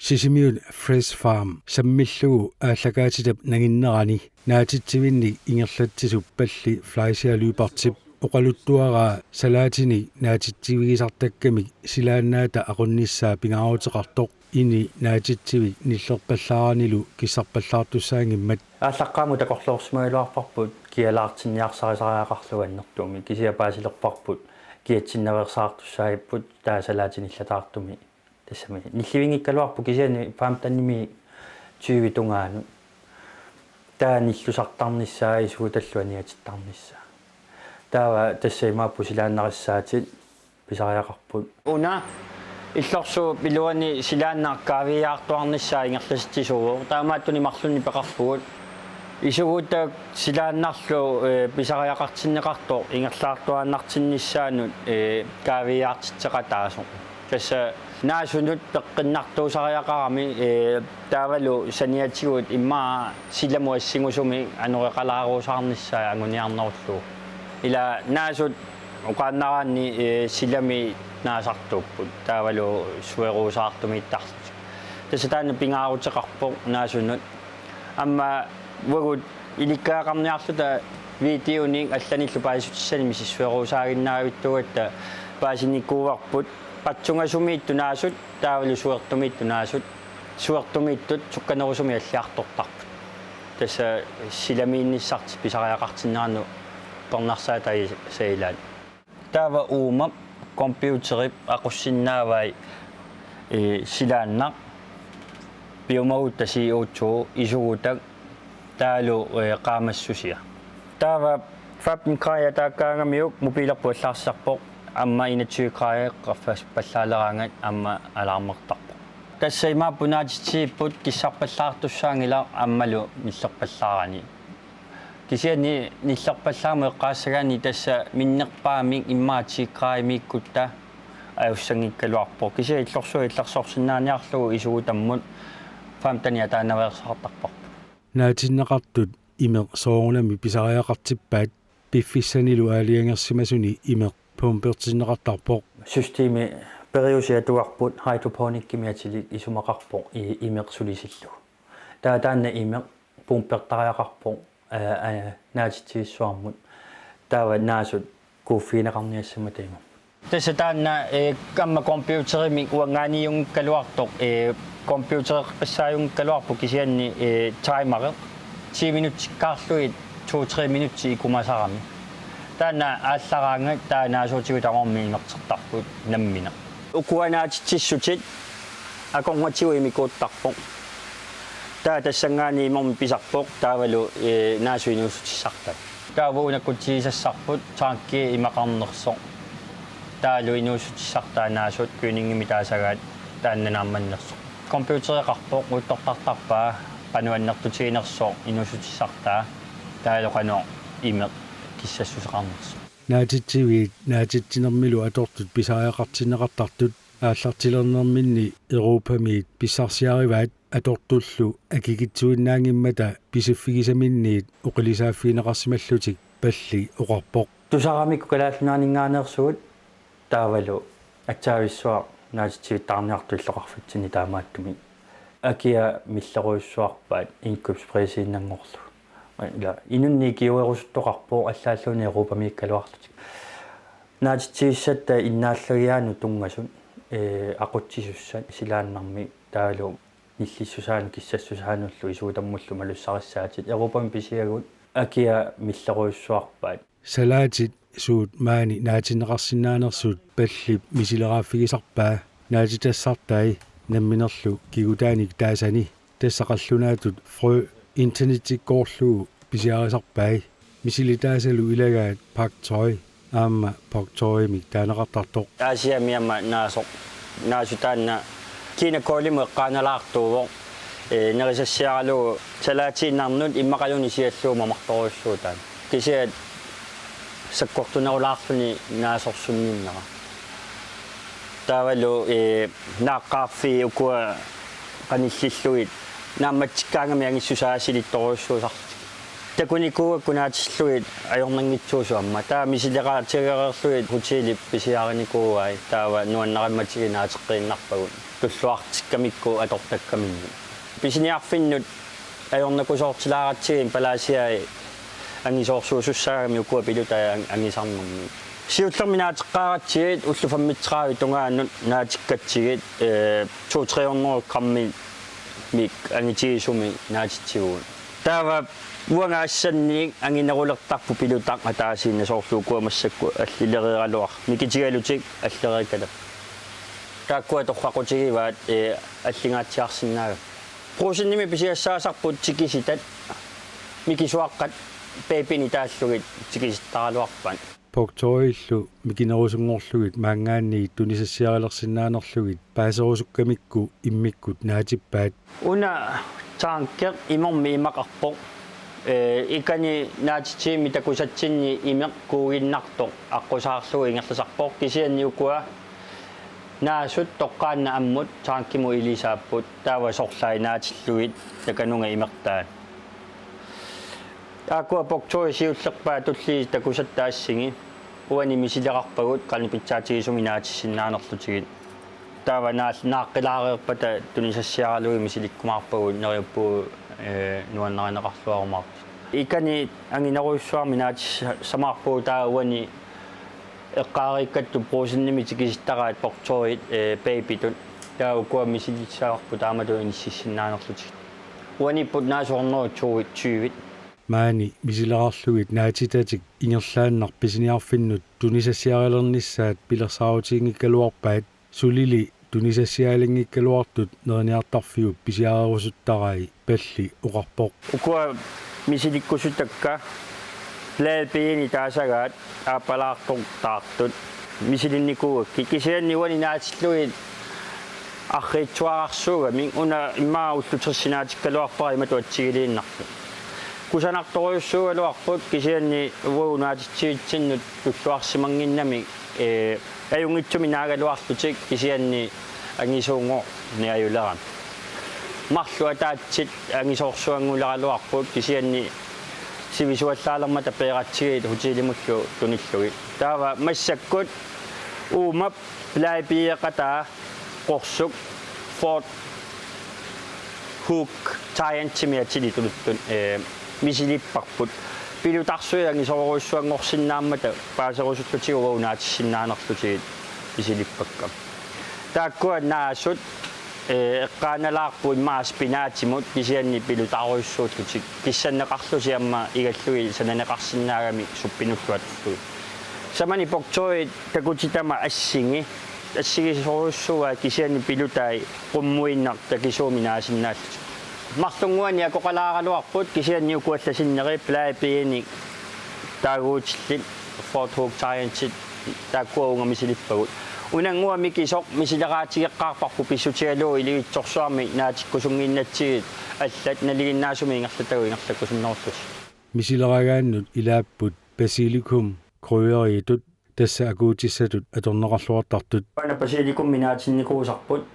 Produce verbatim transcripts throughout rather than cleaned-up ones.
Sisimiut Fresh Farm sammillugu aallakaatitap nanginnerani naatitsivinnik ingerlatsisup Palli Fleischer Lyberthip oqaluttuaraa salaatinik naatitsivigisartakkamik silaannaata aqunnissaa pingaaruteqartoq, ini naatitsivik nillerpallaaranilu kissarpallaartussaanngimmat. Aallaqqaammut takorloorsimagaluarparput kialaartinniarsarisariaqarlugu annertuumik, kisianni paasilerparput kiatsinnaveersaartussaagipput taava salaati nillataartumi. Tassami nillivinngikkaluarpoq kisianni femtenimi tyve tungaanut. Taava nillusartarnissaa isugutallu aniatittarnissaa. Taava tassa imaappoq silaannarissaatit pisariaqarput. Una illorsuup iluani silaannaq kaaviiaartuarnissaa ingerlasitsisuuvoq. Taamaattunik marlunnik peqarpugut. Isugutak silaannarlu, eh, pisariaqartinneqartoq ingerlaartuaannartinnissaanut, eh, kaaviiaartitseqataasoq. Tassa naasunut peqqinnartuusariaqarami, eh, taavalu saniatigut immaqa silamut assingusumik anoreqalaarusaarnissaa anguniarnerullugu. Ila naasut oqaannaraanni, eh, silami naasartuupput. Taavalu sueruusaartumiittarlutik. Tassa taanna pingaaruteqarpoq naasunut. Aamma uagut ilikkagaqarniarluta videonik allanillu paasissutissanik misissueruusaaginnaavittuugatta paasinikuuarput patsungasumiittut naasut taavalu suertumiittut naasut, suertumiittut sukkanerusumik alliartortarput. Tassa silamiinnissartik pisariaqartinneranut uppernarsaatai sailaat. Taava uuma computerip aqussinnaavai, eh, silaannaq, piumagutta C O two, isugutak taavalu, eh, qaamassusia. Taava femten grader taakkaangamiuk mobilerput allaarsisarpoq, aamma enogtyve grader qaffaspallaaleraangat aamma alarmertarpoq. Tassa imaappoq naatitsivipput kissarpallaartussaanngilaq aammalu nillerpallaarani. Kisianni nillerpallaamut eqqaassagaanni tassa minnerpaamik immaqa ti grader-imiikkutta ajussanngikkaluarpoq. Kisianni illorsuaq illersorsinnaaniarlugu isugutammut femten ataanaveersaartarparput. Naatinneqartut imeq soorunami pisariaqartippaat, piffissanilu aalajangersimasuni imeq pumpertinneqartarpoq. Systemi periuseq atugarput hydroponikkimik atilik isumaqarpoq i-, imeq sulisillugu. Taava taanna imeq pumpertariaqarpoq, aa, aa, naatitsivissuarmut. Taava naasut kuuffigineqarniassammat ima. Tassa taanna, eh, aamma computerimik uanngaanniinngikkaluartoq, eh, computereqqissaajunngikkaluarpoq kisianni, eh, timeri ti minutsikkaarlugit to-tre minutsit ikumasarami. Taanna aallaraangat taava naasuutigut tamarmik imertertarput nammineq. Ukua naatitsissutit akornatigut imikuuttarpoq. Taava tassanngaanniit imermik pisarpoq taavalu, eh, naasut inuussutissartai. Taava uunakkutsigisassarput tanki imaqarnersoq. Taavalu inuussutissartaa naasut kønningimik taasagaat taanna naammannersoq. Computereqarpoq, uuttortartarpaa qanoq annertutiginersoq inuussutissartaa. Taavalu qanoq imeq kissassuseqarnersoq. Naatitsiviit naatitsinermilu atortut pisariaqartinneqartartut aallartilernerminni Europamiit pissarsiarivaat atortullu akikitsuinnaanngimmata pisiffigisaminniit oqilisaaffigineqarsimallutik, Palli oqarpoq. Tusaramikku Kalaallit Nunaanninngaanneersugut taavalu atsaavissuaq naatitsivittaarniartut illoqarfitsinni taamaattumik akia millerujussuarpaat indkøbsprisiinnanngorlugu. Ila inunnik ikiuerusuttoqarpoq allaalluunniit Europamiikkaluarlutik. Naatitsivissatta innaallagiaanut tunngasut, ee, aqutsisussat silaannarmik taavalu nillissusaanut kissassusaanullu isugutammullu malussarissaatit Europami pisiagut akia millerujussuarpaat. Salaatit suut maani naatinneqarsinnaanersut Pallip misileraaffigisarpaa naatitassartai namminerlu kigutaanik taasani. Tassa qallunaatut frø internettikkoorlugu pisiarisarpai. Misilitaasalu ilagaat pak choi aamma pak choimik taaneqartartoq. Asiami aamma naasoq. Naasut taanna Kina Kolimut eqqaanalaartuuvoq. Ee, nerisassiaralugu salaatiinnarnut immaqaluunniit siallugu mamartorujussuuvoq taanna. Kisianni sakkortunerulaarluni naasorsunninnera. Taavalu, ee, naaqqaarfii ukua qanillillugit naammatsikkaangamik angissusaa silittorujussuusarlutik. Takunikuuakku naatillugit ajornanngitsuusut aamma. Taava misileraatigereerlugit hotelip pisiarinikuuai, taava nuannarimmatigut naateqqiinnarpagut. Tulluartikkamikku atortakkaminnut. Pisiniarfinnut ajornakusoortilaaratsigit palaasiai angisoorsuusussaagami ukua pilutai ang-, angisarnermi. Siullermik naateqqaaratsigit ullut femogtredive tungaanut naatikkatsigit, eh, to-tre hundrede grammimik angitigisumik naatitsivugut. Taava uanga assannik anginerulertarpoq pilutaq ataasiinnaq, soorlu ukua massakkut allileriaraluar-, mikitigalutik alleriikkalap. Taakkua torraqutigivaat, eh, allingaatsiarsinnaagami. Brugsenimi pisiassaasarput tikisitat, mikisuaqqat babyni taallugit tikisittaraluarpaat. Bok Choyillu mikinerusunngorlugit maanngaanniit tunisassiarilersinnaanerlugit paaserusukkamikku immikkut naatippaat. Una tanki imermik imaqarpoq. Eh, ikani naatitsigimmi takusatsinni imeq kuuginnartoq aqqusaarlugu ingerlasarpoq, kisianni ukua naasut toqqaannaq ammut tankimut ilisaapput, taava sorlai naatillugit takanunga imertaat. Taakkua Bok Choy siullerpaat tulliit takusatta assigi. Uani misilerarpagut qanoq pitsaatigisumik naatissinnaanerlutigit. Taava naal-, naaqqilaareerpata tunisassiaralugit misilikkumaarpagut neriuppugut, eh, nuannarineqarluarumaartut. Ikani anginerujussuarmik naatissamaarpugut, taava uani eqqaariikkattut Brugsenimi tikisittaraat Bok Choyit, eh, babytut. Taava ukua misilissavarput taamatut inississinnaanerlutigit. Uaniipput naasut hundrede toogtyve. Maani misilerarlugit naatitatik ingerlaannaq pisiniarfinnut tunisassiarilernissaat pilersaarutiginngikkaluarpaat, sulili tunisassiaalinngikkaluartut neriniartarfiup pisiarerusuttarai Palli oqarpoq. Ukua misilikkusutakka bladbideni taasagaat aappalaartortaartut misilinnikuugakkit, kisianni uani naatillugit arriitsuararsuugamik, una immaqa ullut tressit naatikkaluarpara imatut atsigiliinnarput. Kusanartorujussuugaluarput, kisianni uagut naatitsivitsinnut tulluarsimannginnamik, eh, ajunngitsumik naagaluarlutik, kisianni angisuunngorniajulerami. Marluk ataatsit angisoorsuannguleraluarput, kisianni sivisuallaalermata peeratsigit hotelimullu tunillugit. Taava massakkut uumap bladbideqataa qorsuk Ford Hogue Giantimik atili tuluttut, eh, misilipparput. Pilutarsuit angisoorujussuanngorsinnaammata paaserusullutigu uagut naatissinnaanerlutigit misilippakka. Taakkua naasut, eh, eqqaanalaarput immaqa spinatimut, kisianni pilutarujussuullutik. Kissanneqarlusi aamma igallugit sananeqarsinnaagamik suppinullu atorlugit. Samani Bok Choyit takutitama assigi. Assigisorujussuuaat, kisianni pilutai qummuinnaq takisuumik naasinnaallutik. Marlunnguani akoqalaaraluarput, kisianni uku alla sinneri bladbideni taaguutillit Ford Hogue Giantit taakkua uunga misilippagut. Unanngua mikisoq misileraatigeqqaarparput pissutigalugu ilivitsorsuarmik naatikkusunnginnatsigit allat nalinginnaasumik ingerlatagut ingerlakkusunnerullusi. Misileragaannut ilaapput basilikum krydderiitut, tassa akuutissatut atorneqarluartartut. Una basilikummi naatinnikuusarput,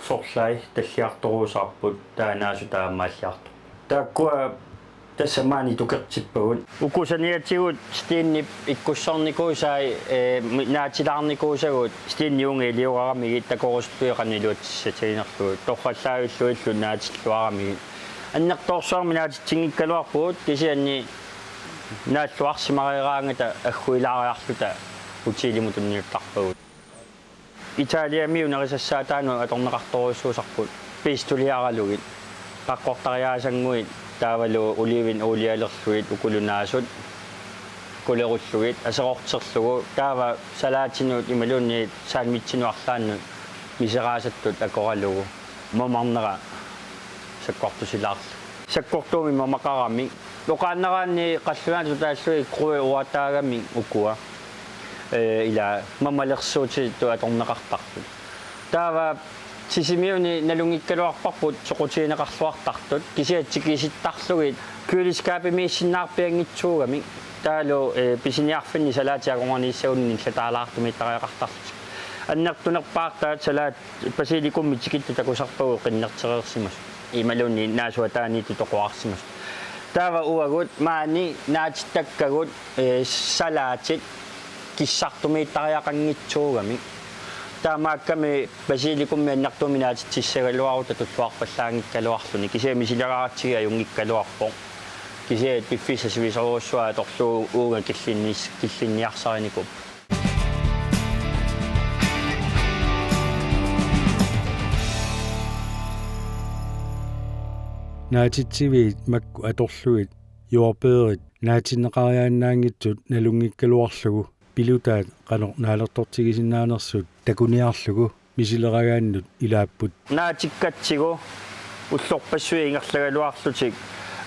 sorlai talliartoruusaarput, taava naasut aamma alliartorput. Taakkua tassa maani tukertippagut. Uku saniatigut Stenip ikkussornikuusai, eh, mi-, naatilaarnikuusagut Stenip uunga iliuugaramigit takorusuttut qanoq iluatsissutiginerlugu. Torrallaavilluillu naatilluaramigit. Annertoorsuarmik naatitsinngikkaluarpugut, kisianni naalluarsimareeraangata agguilaariarluta hotelimut tunniuttarpagut. Italiamiut nerisassaataannut atorneqartorujussuusarput, pestuliaralugit, qaqqortariaasannguit, taavalu olivenolielerlugit ukulu naasut kulerullugit aserorterlugu, taava salaatinut imaluunniit sandwichinut arlaannut miseraasattut akoralugu mamarnera sakkortusilaarlugu. Sakkortuumik mamaqaramik. Oqaannaraanni qallunaatut taallugit krydderi uataagamik ukua, eh, ila mamalersuutitut atorneqartarput. Taava Sisimiuni nalunngikkaluarparput soqutigineqarluartartut, kisianni tikisittarlugit køleskabimiissinnaarpianngitsuugamik. Taavalu, eh, pisiniarfinni salaatit akornanniissagunik nillataalaartumiittariaqartarlutik. Annertunerpaartaat salaat basilikummi tikittut takusarpagut qinnertereersimasut imaluunniit naasuataaniittut toqorarsimasut. Taava uagut maani naatittakkagut, eh, salaatit kissartumiittariaqanngitsuugamik. Taamaakkami basilikummi annertuumik naatitsissagaluarutta tulluarpallaanngikkaluarluni. Kisianni misileraaratsigu ajunngikkaluarpoq. Kisianni piffissaq sivisoorujussuaq atorlugu uunga killinnis-, killinniarsarinikuuvoq. Naatitsiviit makku atorlugit jordbærit naatinneqariaannaanngitsut nalunngikkaluarlugu pilutaat qanoq naalertortigisinnaanersut takuniarlugu misileragaannut ilaapput. Naatikkatsigu ullorpassuit ingerlagaluarlutik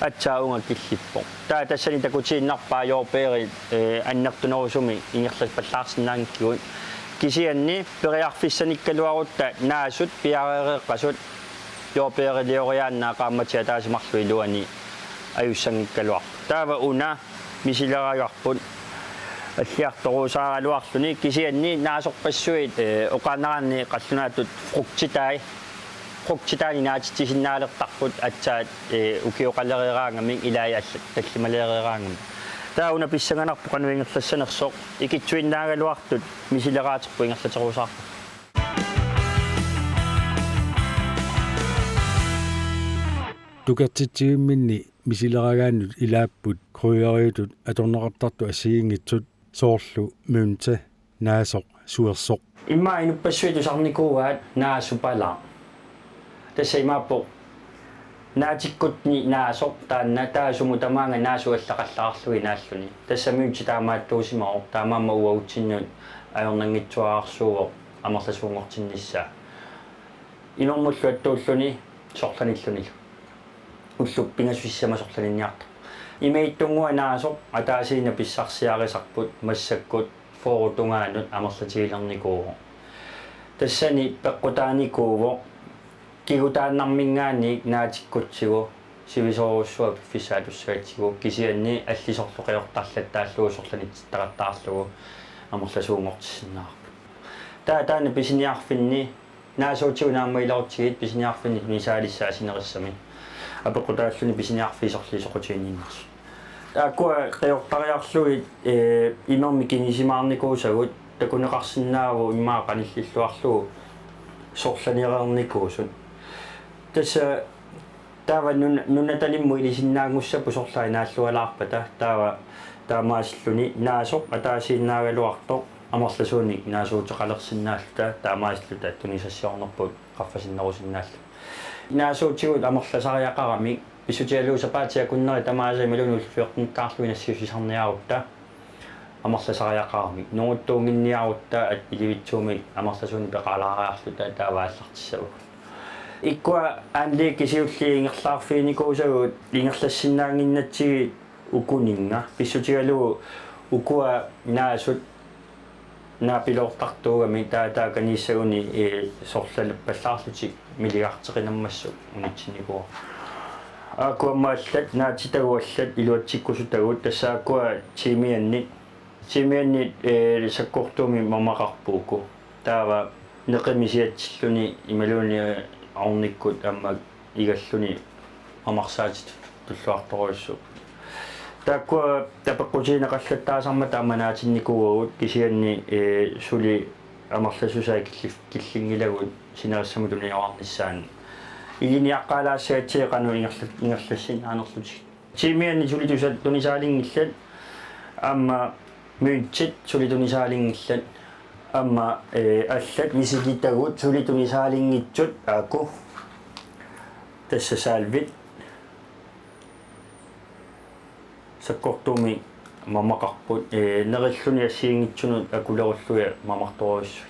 aatsaat uunga killippoq. Taava tassani takutiinnarpaa jordbærit, eh, annertunerusumik ingerlappallaarsinnaanngikkigut. Kisianni periarfissanikkaluarutta naasut piareereeqqasut jordbærilioriaannaat qaammatit ataaseq marluk iluani ajussanngikkaluarput. Taava una misileragarput alliartoruusaaraluarluni kisianni naasorpassuit, eh, oqaannaraanni qallunaatut frugtitaat. Frugtitaanik naatitsisinnaalertarput aatsaat, eh, ukioqalereeraangamik ilai allat tallimalereeraangamik. Taava una pissanganarpoq qanoq ingerlassanersoq ikittuinnaagaluartut misileraaterput ingerlateruusaarput. Tukertitsivimminni misileragaannut ilaapput krydderiutut atorneqartartut assigiinngitsut soorlu mynte, naasoq, suersoq. Immaqa inuppassuit tusarnikuuaat naasupalaaq. Tassa imaappoq naatikkunik naasoq taanna taava sumut tamaanga naasut allaqallaarlugit naalluni. Tassa mynti taamaattuusimavoq taamaammat uagutsinnut ajornanngitsuararsuuvoq amerlasuunngortinnissaa. Imermullu attuulluni sorlanillunilu. Ullup pingasut sisamat sorlaninniartarpoq. Imaattunnguaq naasoq ataasiinnaq pissarsiarisarput massakkut fyrre tungaanut amerlatigilernikuuvoq. Tassani peqqutaanikuuvoq kigutaannarminngaanniit naatikkutsigu sivisoorujussuaq piffissaq atussagatsigu kisianni allisorlu qajortarlattaallugu sorlanitsittaqattaarlugu amerlasuunngortissinnaavarput. Taava taanna pisiniarfinni naasuutigut aamma iluatsigit pisiniarfinni tunisaalissaat sinerissami. Apeqqutaalluni pisiniarfiit sorliit soqutiginninnersut. Taakkua qajortariarlugit, eh, imermik kinisimaarnikuusagut takuneqarsinnaavoq immaqa qanillilluarlugu sorlanereernikuusut. Tassa taava nun-, nunatalimmut ilisinnaanngussapput sorlaat naallualaarpata taava taamaasilluni naasoq ataasiinnaagaluartoq amerlasuunik naasuuteqalersinnaalluta taamaasilluta tunisassiornerput qaffasinnerusinnaalluta. Naasuutigut amerlasariaqaramik pissutigalugu sapaatip akunneri tamaasa imaluunniit fjortenikkaarlugit nassiussisarniarutta amerlasariaqaramik. Nunguttuunnginniarutta at ilivitsuumik amerlasuunik peqalaariarluta taava aallartissavugut. Ikkua anliikki siulliit ingerlaarfiginikuusagut ingerlassinnaannginnatsigit ukuninnga. Pissutigalugu ukua naasut naapiloortartuugamik taava taakaniissaguni, eh, sorlappallaarlutik miligarteqinammassuk unitsinnikuuvoq. Aakkua aamma allat naatitagut allat iluatsikkusutagut tassa aakkua timianit. Timianit, eh, sakkortuumik mamaqarput uku. Taava neqimik siatsilluni imaluunniit, eh, ornikkut aamma igalluni mamarsaatitut tulluartorujussuupput. Taakkua tapeqqutigineqallattaasarmata aamma naatinnikuuagut kisianni, eh, suli amerlasuusaat killi-, killinngilagut sinerissami tuniorarnissaanut. Iginiaqqaalaassagatsigit qanoq ingerla-, ingerlassinnaanerlutigit. Timianit suli tusa-, tunisaaliinngillat aamma myntit suli tunisaaliinngillat aamma, eh, allat misilitagut suli tunisaaliinngitsut aaku. Tassa salviit sakkortuumik mamaqarput, eh, nerilluni assigiinngitsunut akulerullugit mamartorujussuit.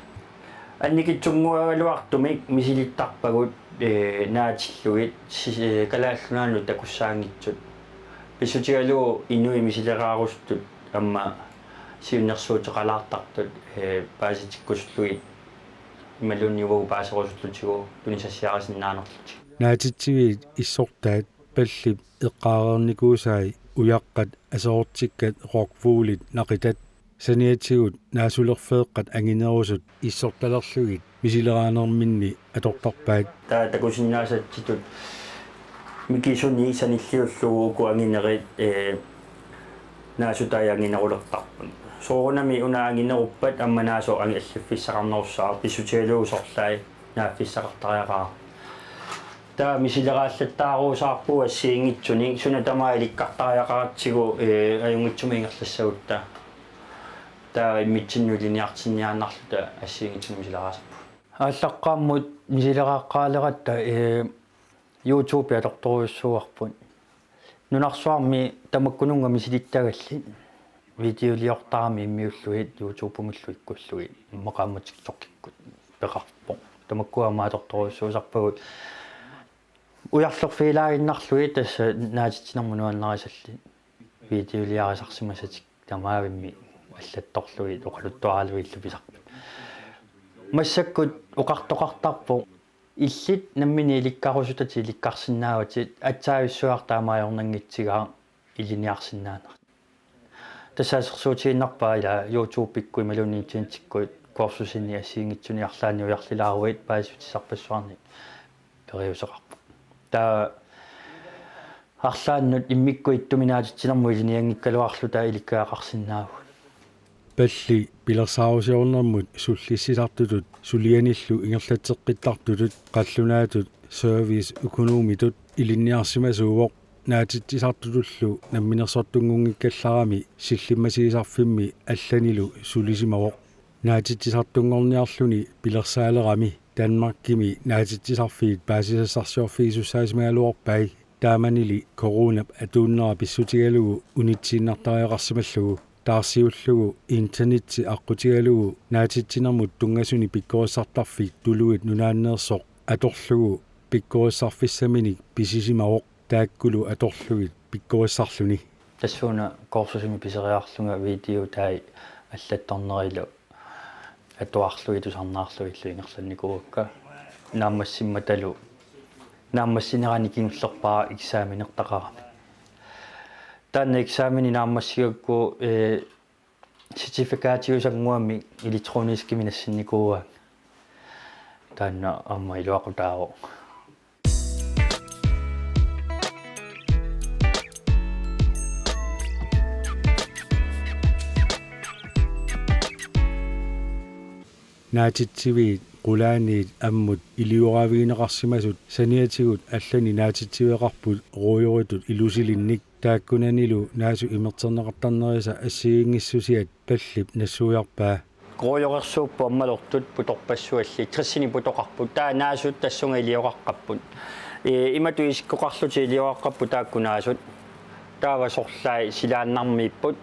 Annikitsunnguagaluartumik misilittarpagut, eh, naatillugit si-, eh, Kalaallit Nunaannut takussaanngitsut. Pissutigalugu inuit misileraarusuttut aamma siunnersuuteqalaartartut, eh, paasitikkusullugit imaluunniit uagut paaserusullutigu tunisassiarisinnaanerlutik. Naatitsiviit issortaat pallip eqqaareernikuusai ujaqqat aserortikkat rockwoollit naqitat saniatigut naasulerfeeqqat anginerusut issortalerlugit misileraanerminni atortarpaat. Taava takusinnaasatsitut Mikisuni sanilliullugu uku anginerit, ee, naasutaat anginerulertarput. Soorunami una angineruppat aamma naasoq angi-, alliffissaqarnerussaaq, pissutigalugu sorlaat naaffissaqartariaqarami. Taava misileraallattaaruusaarpugut assigiinngitsunik, suna tamaat ilikkartariaqaratsigu, ee, ajunngitsumik ingerlassagutta. Taava immitsinnut ilinniartinniaannarluta assigiinngitsunik misileraasarpugut. Aallaqqaammut misileraaqqaaleratta, ee, YouTube atortorujussuuarput. Nunarsuarmi tamakkununnga misilittagallit videoliortarami immiullugit, YouTubemillu ikkullugit, immaqa aamma TikTokikkut peqarpoq. Tamakkua aamma atortorujussuusarpagut. Ujarlerfigilaaginnarlugit tassa naatitsinermut nuannarisallit videoliarisarsimasatik tamaavimmi allattorlugit oqaluttuaralugillu pisarput. Massakkut oqartoqartarpoq: Illit nammineq ilikkarusutatit ilikkarsinnaavatit, aatsaavissuaq taama ajornanngitsigaaq ilinniarsinnaanerit. Tassa assersuutigiinnarpaa ila YouTubekkut imaluunniit internetikkut kursusini assigiinngitsuni arlaannik ujarlilaaruit paasissutissarpassuarnik periuseqarpoq. Taava arlaannut immikkut ittumik naatitsinermut ilinnianngikkaluarluta ilikkagaqarsinnaavugut. Palli pilersaarusiornermut sullissisartutut sulianillu ingerlatseqqittartutut qallunaatut serviceøkonomitut ilinniarsimasuuvoq, naatitsisartutullu namminersortunngunngikkallarami sillimmasiisarfimmi allanilu sulisimavoq. Naatitsisartunngorniarluni pilersaalerami Danmarkimi naatitsisarfiit paasisassarsiorfigisussaasimagaluarpai, taamanili coronap atuunnera pissutigalugu unitsiinnartariaqarsimallugu. Taarsiullugu internetti aqqutigalugu naatitsinermut tunngasunik pikkorissartarfik tuluit nunaanneersoq atorlugu pikkorissarfissaminik pisisimavoq, taakkulu atorlugit pikkorissarluni. Tassuuna kursusimi piseriarlunga videotai allattornerilu atuarlugit tusarnaarlugillu ingerlannikuuakka. Naammassimmatalu naammassineranik kingullerpaaq eksamenertaqarami. Taanna eksameni naammassigakku, ee, certifikatiusannguamik elektroniskimik nassinnikuuaannga. Taanna aamma iluaqutaavoq. Naatitsiviit qulaaniit ammut ilioraavigineqarsimasut saniatigut allanik naatitsiveqarput ruujoritut ilusilinnik, taakkunanilu naasut imerterneqartarnerisa assigiinngissusiat Pallip nassuiarpaa. Ruujorersuupput ammalortut putorpassuallit, tressinik putoqarput, taava naasut tassunga ilioraqqapput. Ee, imatut isikkoqarlutik ilioraqqapput taakku naasut. Taava sorlaat silaannarmiipput.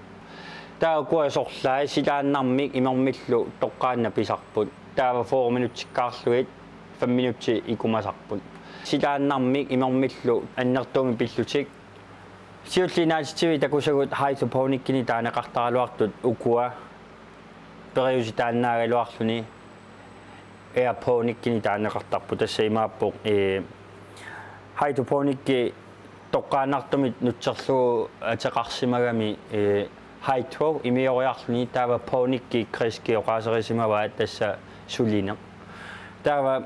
Taava ukua sorlaat silaannarmik imermillu toqqaannaq pisarput. Taava fyrre minutsikkaarlugit fem minutsit ikumasarput. Silaannarmik imermillu annertuumik pillutik. Siulliit naatitsiviit takusagut hydroponikinik taaneqartaraluartut ukua, periuseq taannaagaluarluni aeroponikinik taaneqartarput. Tassa imaappoq, ee, hydroponiki toqqaannartumik nutserlugu ateqarsimagami, ee, hydro imioriarluni, taava poniki græskit oqaaserisimavaat tassa sulineq. Taava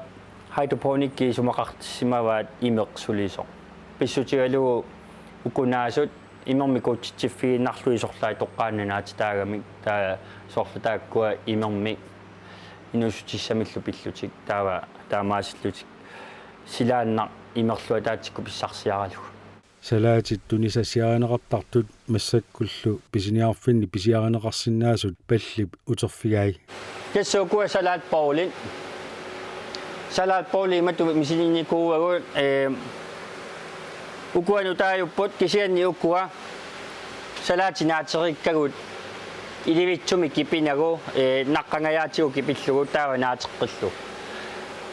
hydroponiki isumaqartissimavaat imeq sulisoq. Pissutigalugu uku naasut imermik kuutsitsiffigiinnarlugit sorlaat toqqaannaq naatitaagamik, taava sorlaat taakkua imermik inuussutissamillu pillutik, taava taamaasillutik silaannaq imerlu ataatsikkut pissarsiaralugu. Salaatit tunisassiarineqartartut massakkullu pisiniarfinni pisiarineqarsinnaasut Pallip uterfigai. Tassa ukua salatbowlit. Salatbowlit imatut misilinnikuuagut, ee, ukua nutaajupput, kisianni ukua salaatit naatereerikkagut ilivitsumik kipinagu, ee, naqqangajaatigut kipillugu taava naateqqillugu.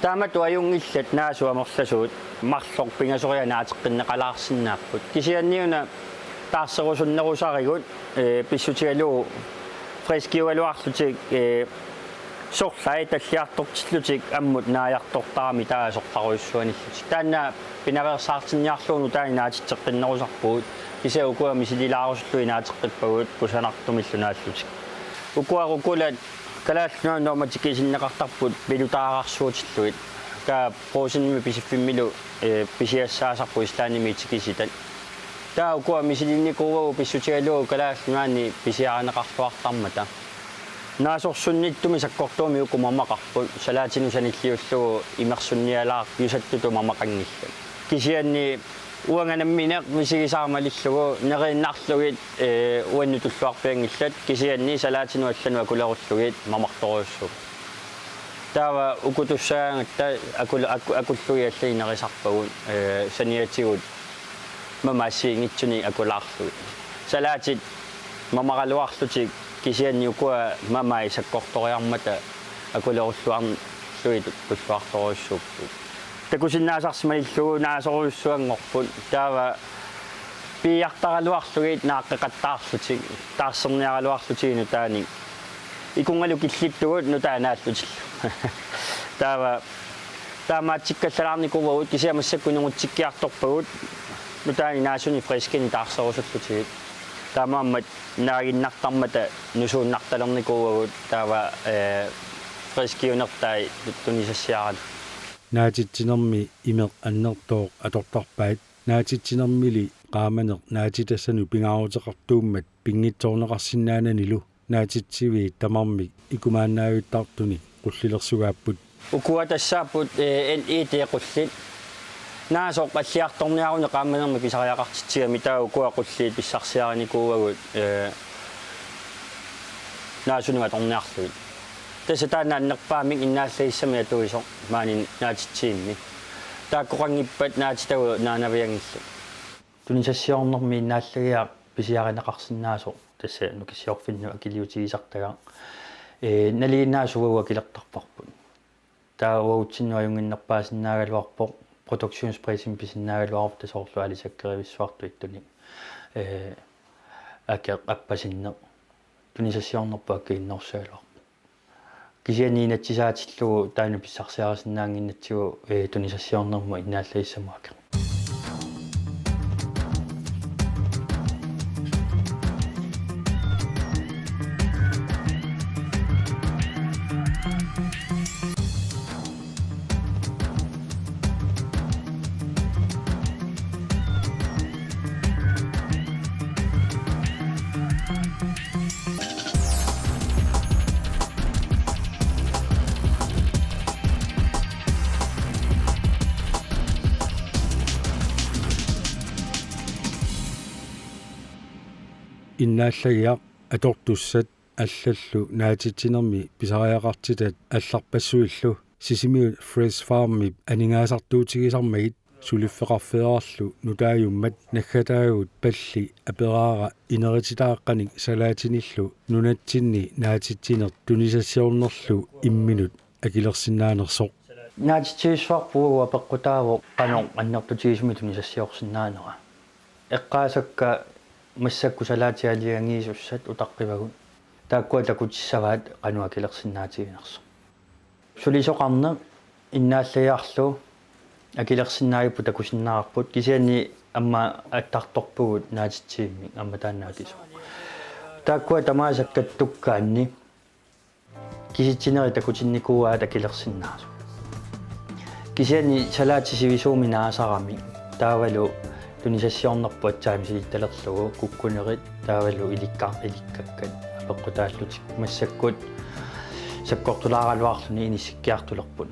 Taamatut ajunngillat naasut amerlasuut marluk pingasoriarlutik naateqqinneqalaarsinnaapput. Kisianniuna taarserusunnerusarigut, ee, pissutigalugu friskiugaluarlutik, ee, sorlaat talliartortillutik ammut naajartortaramik taava sorlarujussuanillutik. Taanna pinaveersaartinniarlugu nutaanik naatitseqqinnerusarpugut, kisianni ukua misililaarusullugit naateqqippagut kusanartumillu naallutik. Ukua rucolat Kalaallit Nunaanni nuummatikkiisinneqartarput pilutaararsuutillugit. Taava Brugsenimi Pisiffimmilu, eh, pisiassaasarput Islandimi tikisitat. Taava ukua misilinnikuuagut pissutigalugu Kalaallit Nunaanni pisiarineqarluartarmata. Naasorsunnitsumik sakkortuumik uku mamaqarput, salaatinut sanilliullugu imersunnialaartussatut mamaqanngillat. Kisianni uanga nammineq misigisara malillugu neriinnarlugit, eh, uannut tulluarpianngillat, kisianni salaatinut allanut akulerullugit mamartorujussuupput. Taava ukutussaagatta akul-, ak-, akullugit allanik nerisarpagut, eh, saniatigut mamaat assigiinngitsunik akulaarlugit. Salaatit mamaraluarlutik kisianni ukua mamaat sakkortoriarmata akulerulluarlugit tulluartorujussuupput. Takusinnaasarsi malillugu naasorujussuanngorput. Taava piiartaraluarlugit naaqqeqattaarlutik, taarserniaraluarlutigit nutaanik. Ikungalu killittugut nutaanaallutillu. Taava taamaattikkallalaarnikuuagut, kisianni massakkut inunngutikkiartorpagut nutaanik naasunik friskinik taarserusullutigit. Taamaammat naaginnartarmata nusuunnartalernikuuagut taava, eh, friskiunertai tunisassiaralugu. Naatitsinermi imeq annertooq atortarpaat. Naatitsinermili qaamaneq naatitassanut pingaaruteqartuummat pinngitsoorneqarsinnaananilu naatitsiviit tamarmik ikumaannaavittartunik qullilersugaapput. Ukua tassaapput, eh, L E D-qullit. Naasoq alliartorniaruni qaamanermik pisariaqartitsigami, taava ukua qulliit pissarsiarinikuuagut, eh, naasunut atorniarlugit. Tassa taanna annerpaamik innaallagissamik atuisoq maani naatitsivimmi. Taakkoqanngippat naatitagut naanavianngillat. Tunisassiornermi innaallagiaq pisiarineqarsinnaasoq tassa Nukissiorfinnut akiliutigisartagaq, ee, nalinginnaasut uagut akilertarparput. Taava uagutsinnut ajunnginnerpaasinnaagaluarpoq, produktionsprisimi pisinnaagaluarpoq, tassa soorlu aalisakkeerivissuartut ittunik, ee, akeq appasinneq. Tunisassiornerput akkiinnerussagaluarpoq. Kisianni inatsisaatillugu taanna pissarsiarisinnaannginnatsigu, ee, tunisassiornermut innaallagissamut akeq. Innaallagiaq, atortussat allallu naatitsinermi pisariaqartitat allarpassuillu Sisimiut Fresh Farmip aningaasartuutigisarmagit suliffeqarfeerarlu nutaajummat naggataagut palli aperaara inerititaaqqanik salaatinillu nunatsinni naatitsineq tunisassiornerlu imminut akilersinnaanersoq. Naatitsivissuarput uagut apeqqutaavoq qanoq annertutigisumik tunisassiorsinnaanera. Eqqaasakka massakkut salaatit aalajangiisussat utaqqivagut. Taakkua takutissavaat qanoq akilersinnaatiginersoq. Sulisoqarneq innaallagiarlu akilersinnaagipput takusinnaavarput, kisianni aamma attartorpugut naatitsivimmik aamma taanna akisoq. Taakkua tamaasa kattukkaanni kisitsinerit takutinnikuuaat akilersinnaasoq. Kisianni salaatit sivisuumik naasaramik taavalu tunisassiornerput aatsaat misilittalerlugu kukkunerit taavalu ilikkar-, ilikkakkat apeqqutaallutik massakkut sakkortulaaraluarluni inissikkiartulerput.